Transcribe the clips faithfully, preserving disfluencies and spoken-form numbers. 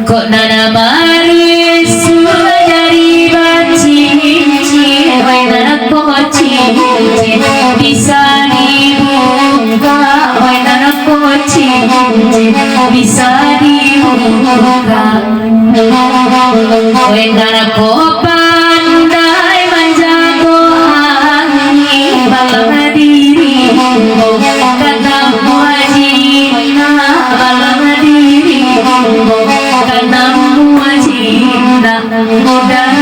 Kok nan marisuah jadi bacincin, wai nan kok cincin bisa dibuka, wai nan kok cincin bisa dibuka. Wai nan kok pandai manjago angin, balang diri, ka namuah jinak, balang diri, ka namuah jinak, mudah.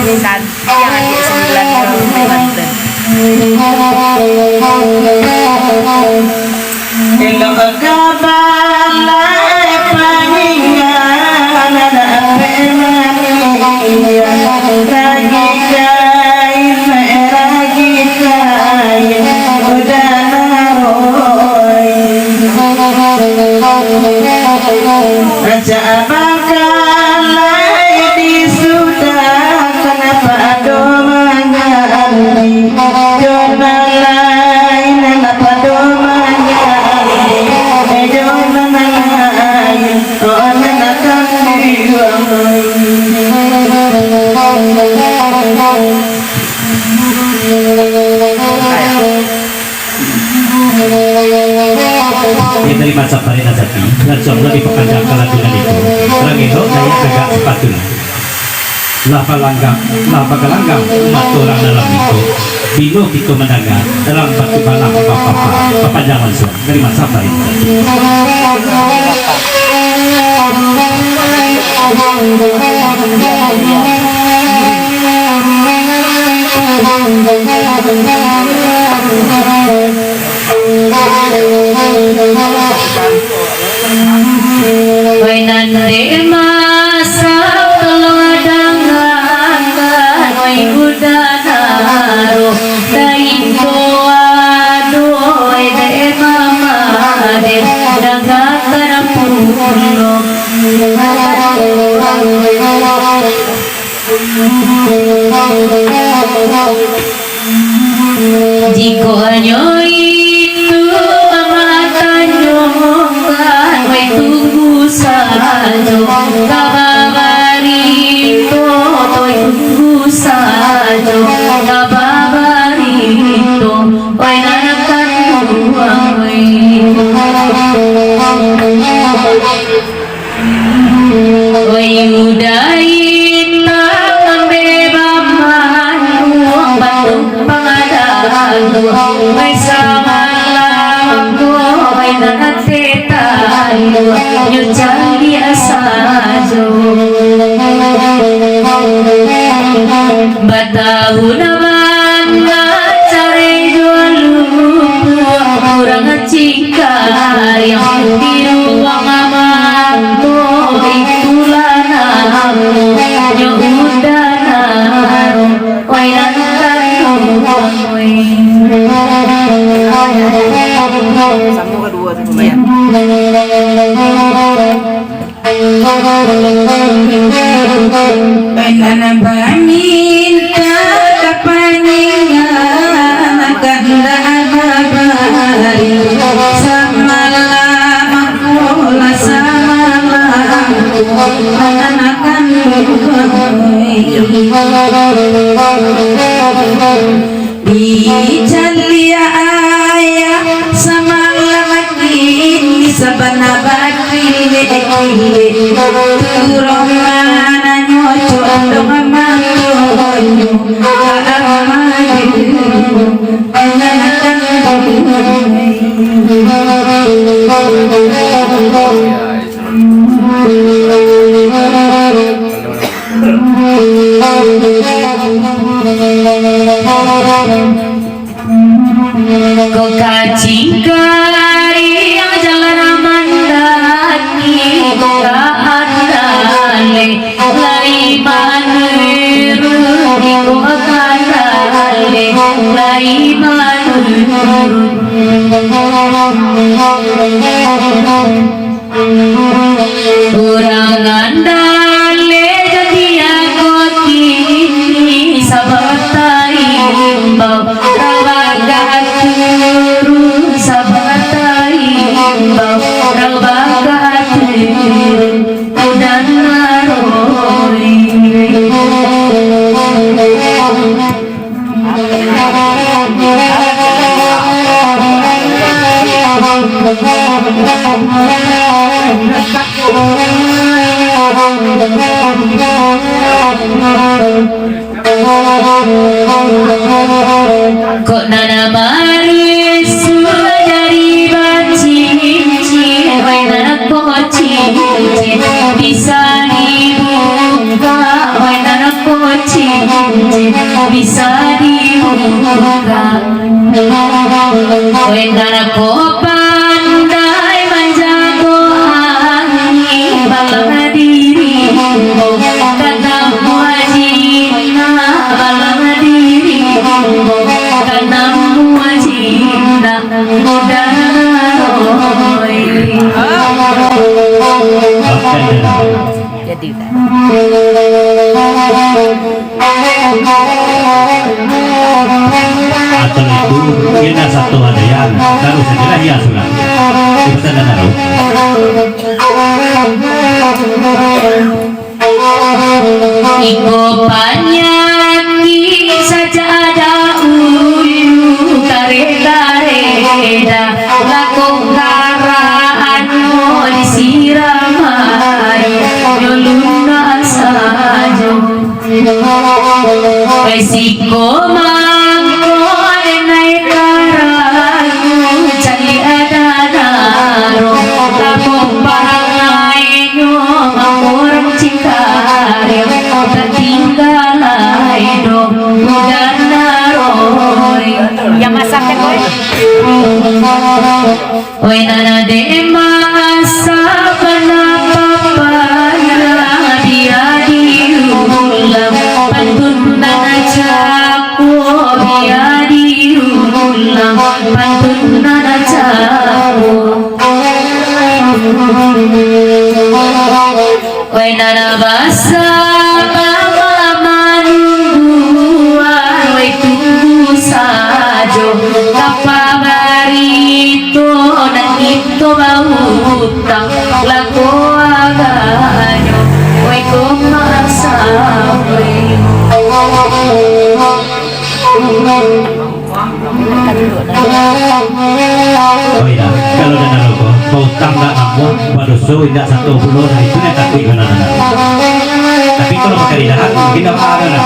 Santi yang adik sembilan tahun di Banten. Elok ka balai paninggalan, dapek mania, ragi kain, ragi kain, udah naroi. Raja Bakalai disudah, kanapa ado mangganti? Jo nan lain, kanapa ado mangganti? Eh, jo nan lain, oh, nan akan diulang. Diterima sapari nan sati, lansuanglah dipakanjang ka lantunan itu. Urang elok daya tagak sapatuna. Lah balanggang, lah bagalanggang mato urang dalam itu. Bilo kito mandanga dalam batu balang bapapa, papanjang lansuang. Terima sapari nan sati. Wai nan dek masak lo dangan, wai udah naro, dain doa doa dek mama dek dangan pulo. Jikok nyo itu mamatanyokan, wai tunggu sajo ka babarito, wai tunggu sajo ka babarito, wai nan akan buang, wai. Wai udah inang ambek bamanguang, batumpang ada aduang, wai samalam ko, wai nan ate taluang, nyo caliak sajo. Batahun bana carai jo lubuak, urang cingkariang di ruang mangko, itulah namonyo udah naro, wai nan kanduang, wai. Samo kaduo tu lumayan. Nan baminta ka paninggalan, kandak babari. Samalam ko lah samalam ko, nan akan babari. Dicaliak ayah samalam kini sabana bakilek-kilek. Turunan nyo condong matonyo ka amah. Kacingkari yang jalan mandaki, kok ka andale, lai manurun, kok ka andale, lai manurun. Urang andale jo tiago kini, sabab taimbau, rang bakaturun, sabab taimbau, rang bakaturun, udan aroi. Kok nan marusuak jadi bacincin, wai nan kok cincin bisa dibuka, wai nan kok cincin bisa dibuka. Wai nan kok pandai manjago angin, balang diri, ka namuah jinak, balang diri, ka namuah jinak, udan aroi. Jadi, atau itu, indak sato adayan, taruih sajolah, iyo, sudah. Di pesan dan taruih. Iko panyakik sajak dahulu, kareh-kareh dah, lah kok karano disiram aia, yo lunak sajo. Resiko mangko denai karajo, caliak ado naro, labuah parangainyo mangko urang Cingkareng, tatingga lai doh udan aroi. Yang masak kan, boy? Wai nan dek masak bana papa, bia diulang pantun nan cako, bia diulang pantun nan cako. Wai nan basama manungguan, wai tunggu sajo, kapa barito nan kito bautang, lako aganyo, wai ko masawe. Oh iya, kalau dana rokok, bautang dak namuah, badoso indak sato pulo, nah itu nan takuik bana-bana. Tapi kalau bakaridahan, mungkin dak apa-apa, nah.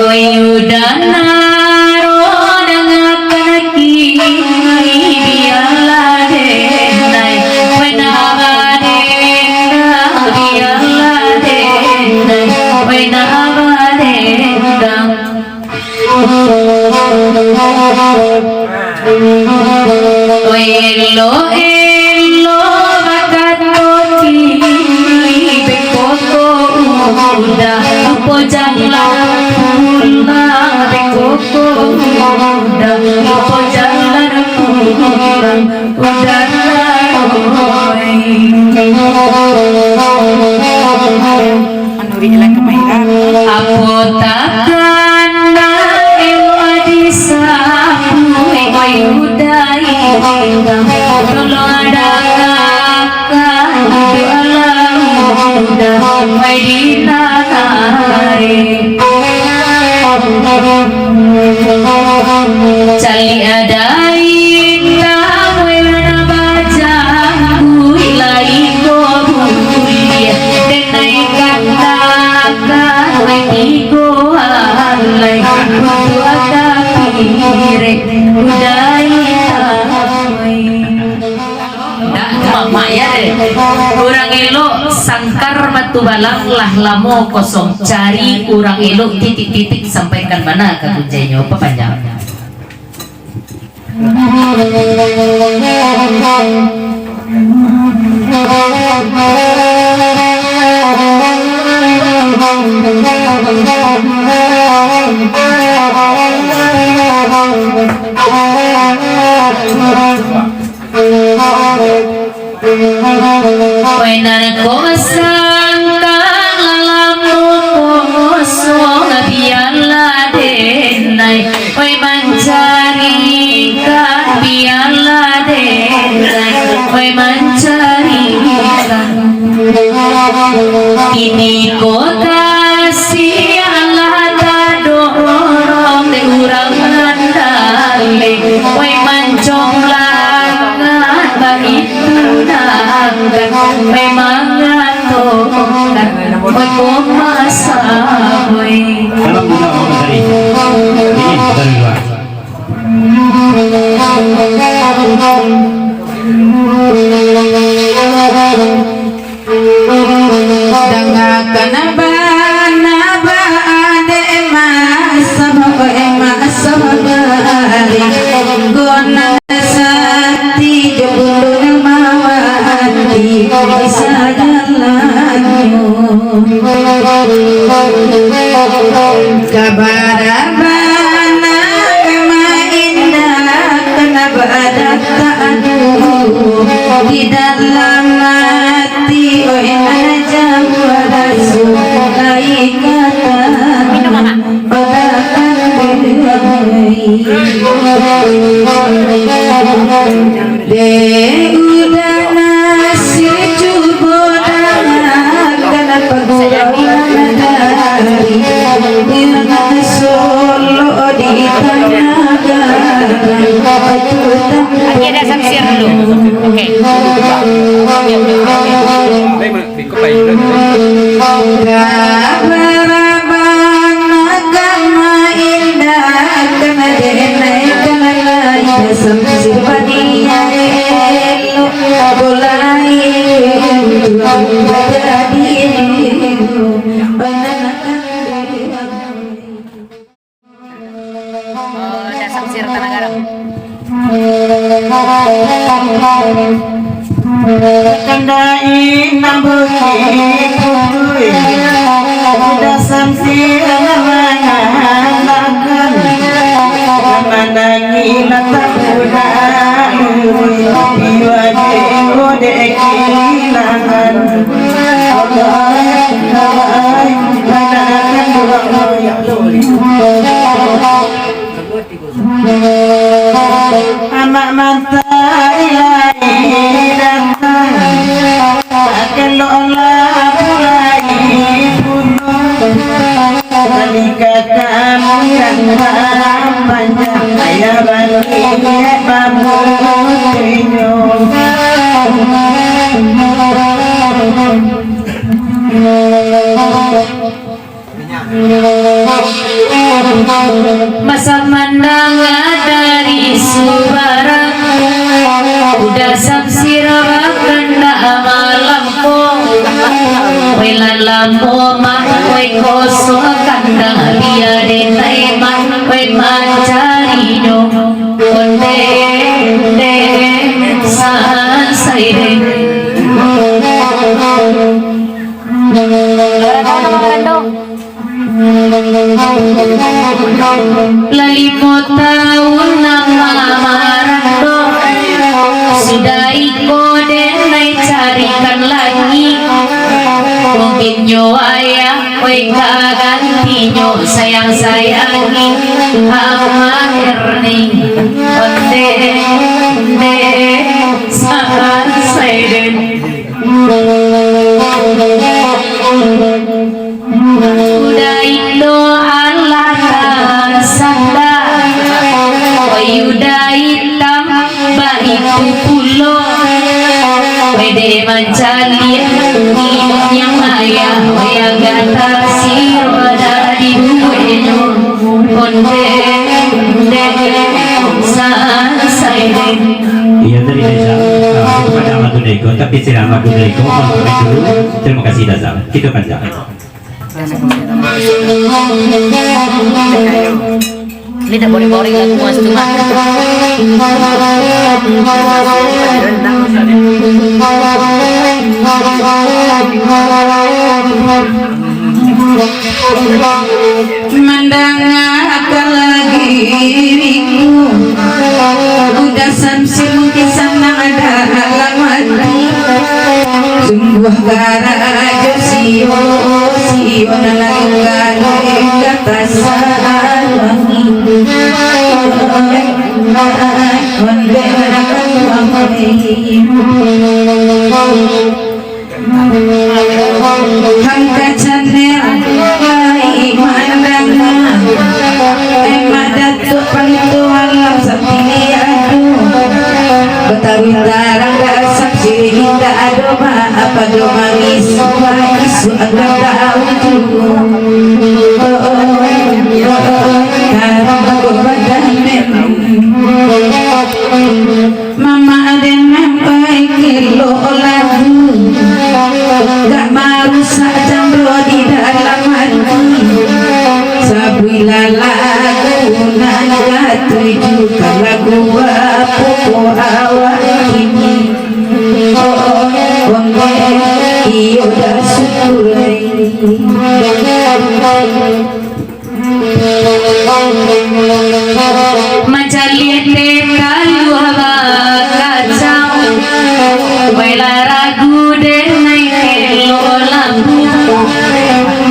Oi udan aro, dangakan kini, bialah denai, wai nan badendang, bialah denai, wai nan badendang. Oi elo-elo bakato kini, beko ko udah, lupo jalan pulang, beko ko udah, lupo jalan pulang, udah lah, oi. Manuruik lah kemahiran. Apo takana elok disapu, oi udah indak, tolong dangakan doa lah udah, oi dinangari. Caliak ado indak, wai nan bajangguik, lai ko buliah, denai katakan, wai tigo alai, untuak kapirek, udah indak, wai. Mamak ya deh. Urang elok sangkar batu balang lah lamo kosong. Cari urang elok titik-titik sampaikan mana ka kuncinyo. Papanjang. Wai nan kosong ka lalam kosong, bialah denai. Wai mancari ikan, bialah denai. Wai mancari ikan. Kini ko kasih alah tadorong dek urang nan daleh. Wai manconglangan baitu nan kan, wai mangatokan, wai ko masa, wai. Dalam guna orang tadi. Ini dari luar. Dangakan bana ba adek mas, sabab emas sabari, gonang sati jo bundung mawati, bisa jalanyo. Kabar bana ma indak, kana badak tak adu di dalam ati, oi, nan jauah raso lai kata. Minum, Mama. Dek udah nasib cubo dangakan pagurauan dari Solo di Tanah Gadang. Oke, ada Samsir dulu. Oke. Oh, ada Samsir Tanah Gadang. Kandai nan bukik putui, udah Samsir nan manganakan, nan manangih nan takudak lui, biwa dewo dek kilangan. Allah, Allah, manakan duo ya. Amak mantari lai datang, kelok lah pulai pulang. Tadi kakak manggang panjang, ayah balik babutinyo. Masa mandanga dari subarang, udah Samsir bakandak malam ko. Wai lah lamo mah, wai kosong kandang, bia denai mah, wai mancarinyo. Onde, onde, sansai den. Lah limo taun nan mamarantau, sudah iko den lai carikan lai. Mungkin nyo ayah, oi, ka gantinyo sayang-sayangi Amak Erni. Onde, onde, sansai den. Udah indo alah tasanda, oi, udah itam baitu pulo. Wede mancaliak inyo ayah, wai agak tasiro dak dibueknyo. Onde, onde, sansai den. Iya, tadi Desa. Nah, itu pada amat. Dari ko, tapi sirang lagu dari ko, mohon pamit dulu. Terima kasih, Dazal. Kita panjang. Ini tak boleh-boleh lagu mas tu, mas. Mandangakan lagi diriku, Uda Samsir mungkin sanang ada dalam hati. Sungguah karajo sio, sio nan lalu kali kata salah. Ondeh, ondeh. Hangka canel, ai mandanga. Emak Datuak Panito Alam Sapiliah tu. Bataruih tarang dasam sirih indak ado ba-, apa do manis. Wah, isuak akan tahu tu. Oh, oh, oh, oh, tarang aku badamen. Mamak den nan baik elok lagu, gak marusak cando di dalam hati. Sabuilah lagu nan katuju, ka lagu bapokok awak kini. Oh, oh, ondeh, iyo dah sudah. Mancaliak teh taluah bakacau, baiklah ragu deh naik elok lampu.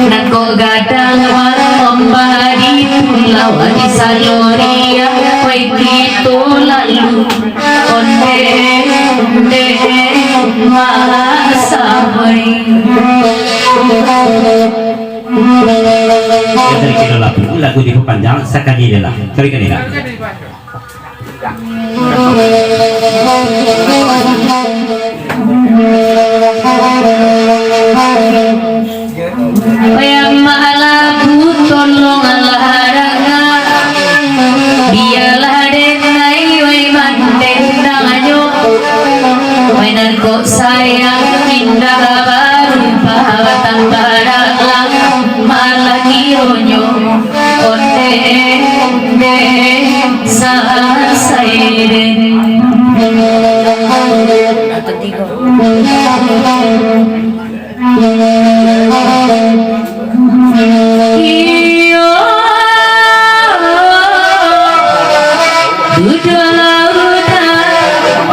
Nan kok gadang mambari pulau di Saloriah, wai kito lalu ondeh, ondeh masa wai. Yo, dari kito lagu, lagu dipapanjang sakali deh lah. Dari kini lah. Wai amak lagu, tolonglah danga. Bialah den ai, wai mandendangnyo. Wai nan kok sayang indak barumpah batambah dalam, malah kironyo ondeh, ondeh sasai den. Iyo, duduaklah uda,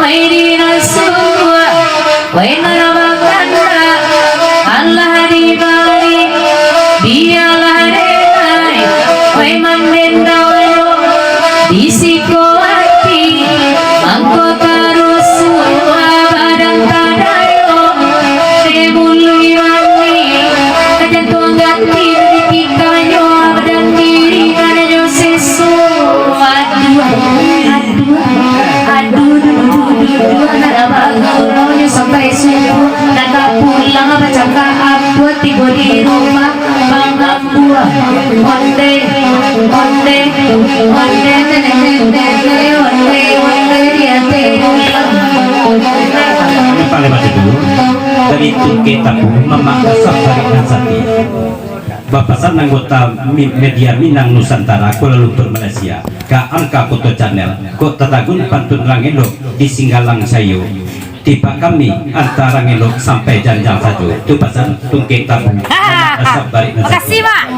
wai di rasuah, wai nan bakandak, alah dibari, bialah den ai, wai mandendang di siko ati, mangko tarusuah badan tadayo, dek buluik manih, ka jantuang gati, di tikanyo badan diri, ka danyo seso. Aduh, aduh, aduh, duh, duh, duh, duh, nak baguronyo sampai subuah, nak ka pulang bacakak apo tibo di rumah. Mangambua, ondeh, ondeh, ondeh, ondeh, ondeh, di ateh ulang. Pangglima Tujuah, dari Tungkek Tapu, Mamak Kasam Tarik nan Sati. Bapasan anggota Mi-, Media Minang Nusantara, Kuala Lumpur, Malaysia, ka Angka Koto Channel, kok tatagun pantun nan elok di Singgalang Sayo. Tipak kami, antaro nan elok sampai janjang sajo. Tu pasan Tungkek Tapu. Mamak Kasam Tarik nan Sati. Makasih, Mak.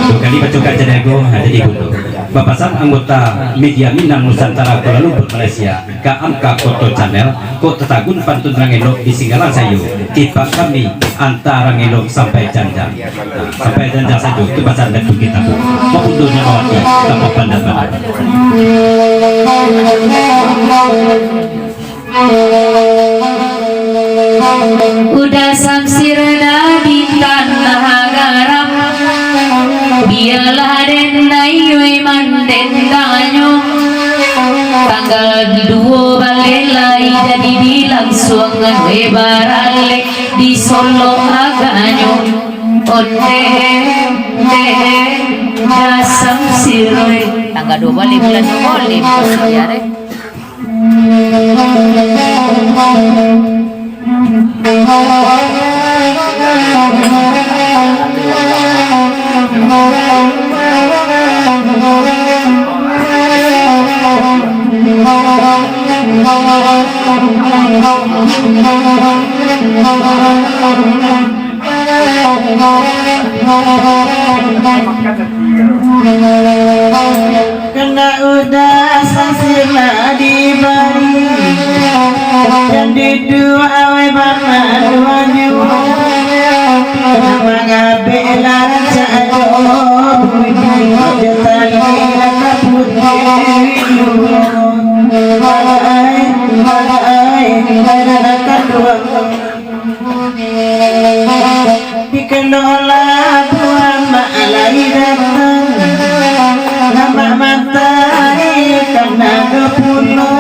Duo kali bacoka jariah ko, ha, jadi bundo. Bapasan anggota Media Minang Nusantara Kuala Lumpur, Malaysia, ka Angka Koto Channel, kok tatagun pantun nan elok di Singgalang Sayo. Tipak kami, antaro nan elok sampai janjang. Sampai janjang sajo, tu pasan dari Tungkek Tapu. Mapundonyo mawati, tanpa pandapatan. Uda Samsir di tanah garam, bialah den ai wai mandendangnyo. Tanggal duo baleh lai jadi dilangsuangan wai baralek di Solok agaknyo. Ondeh, ondeh, Uda Samsir. Tanggal duo baleh bulan duo baleh, makasih yo, deh. Kena udah sasila dibari, dan didu awai bana duanyo. Mangabek lah cak jo budi, jo tali lah kabut. Ai, ai, ai, ai, ai, ai, Dikalolah buah mak lai datang, mak matari kana do pulo.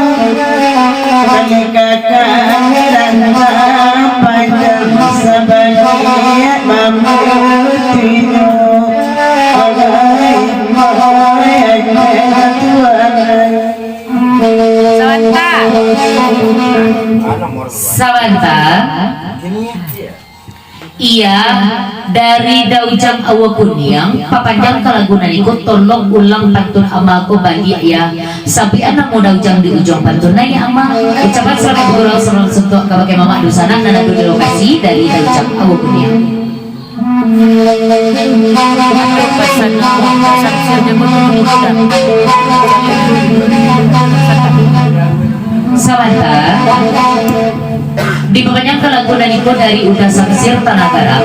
Bali kakak rantang panjang sabaliak mambutinyo. Alai, alai, alai, Tuhan. Sabanta. Sabanta. Iya, dari Daujang Awa Kuniang, papanjang ka lagu nan iko, tolong ulang pantun ama ko baliak, ya. Sabuikan namo Daujang di ujuang pantun, nah, ya, ama. Ucapan salamaik bagurau, salam suntuak kabake mamak dunsanak nan ado di lokasi dari Daujang Awa Kuniang. Sabanta. Dipapanjang ka lagu nan iko dari Uda Samsir Tanah Garam.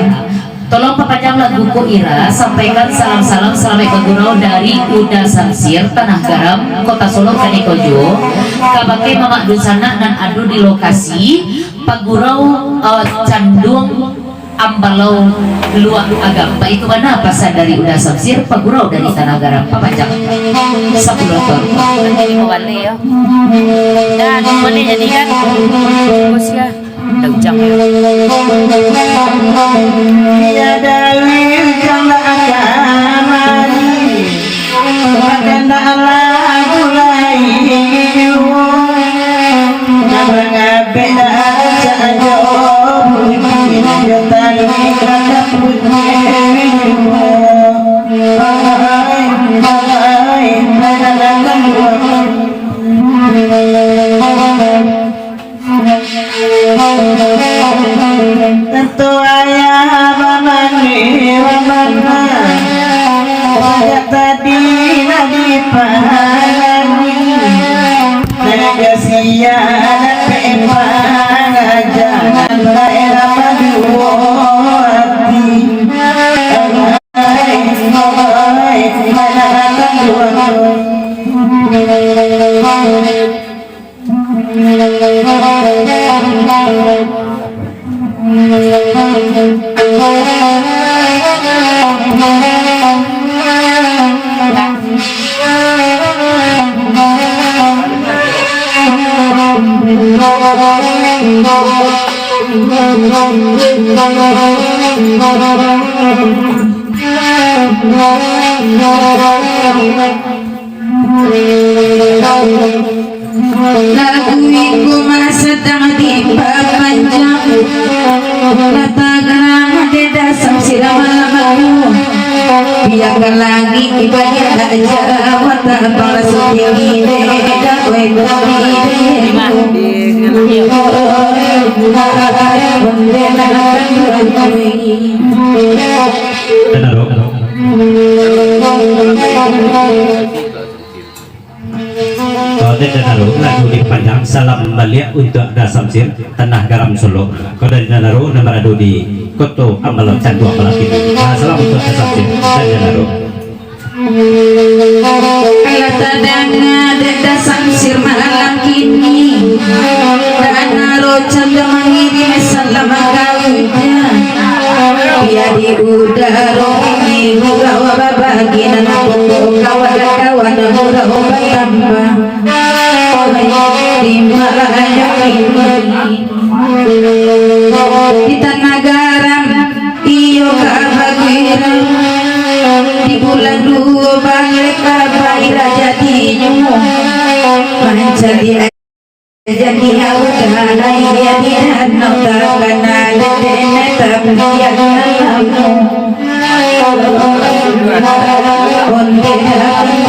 Tolong papanjang lagu ko, Ira, sampaikan salam-salam salamaik bagurau dari Uda Samsir Tanah Garam, Kota Solok, kaniko juo kabake mamak dunsanak nan ado di lokasi, pagurau, eh, Canduang Ambalau Luak Agam. Baitu bana pasan dari Uda Samsir, pagurau dari Tanah Garam, papanjang sapuluah ton. Nanti di bawah le, yo. Dan boleh jadi kan? Bos, ya. Daujang, yo. Tiada ujang lah kamari. Bakana lagu lain juo, nan mangabek rancak jo budi, jo tali nan putiah juo. Ai, ai, ai. Tantu ayah bamandi bamana, sajak tadi lah dipanani. Nan jo sia dapek pangajaran, bae lah paduo ati. Ai, ai, ai, ai. Lagu iko mah sadang dipapanjang, lah tagarang dek Dasan Sirah malam aku. Biakan langik dibaliak aja, watak balas tinggi dek dakoi tapi dek. Tenaro. Kau dari Danaro, lagu dipanjang, salam baliak untuak Da Samsir, Tanah Garam Solok. Kau dari Danaro, nan barado di Koto Ambalau Canduang Balakini. Nah, salam untuak Da Samsir dari Danaro. Alah tadanga dek Da Samsir malam kini, Danaro cando mangirim salam kau. Bia di udaro ini gurau babagi, nan pokok kawan-kawan gurau batambah. Di malam ini di Tanah Garam, iyo ka bagirang, di bulan duo baleh ka baira jadinyo, mancaliak. Jadi awak dah lai Takana dek nenek tapi yang lamo. Onde datang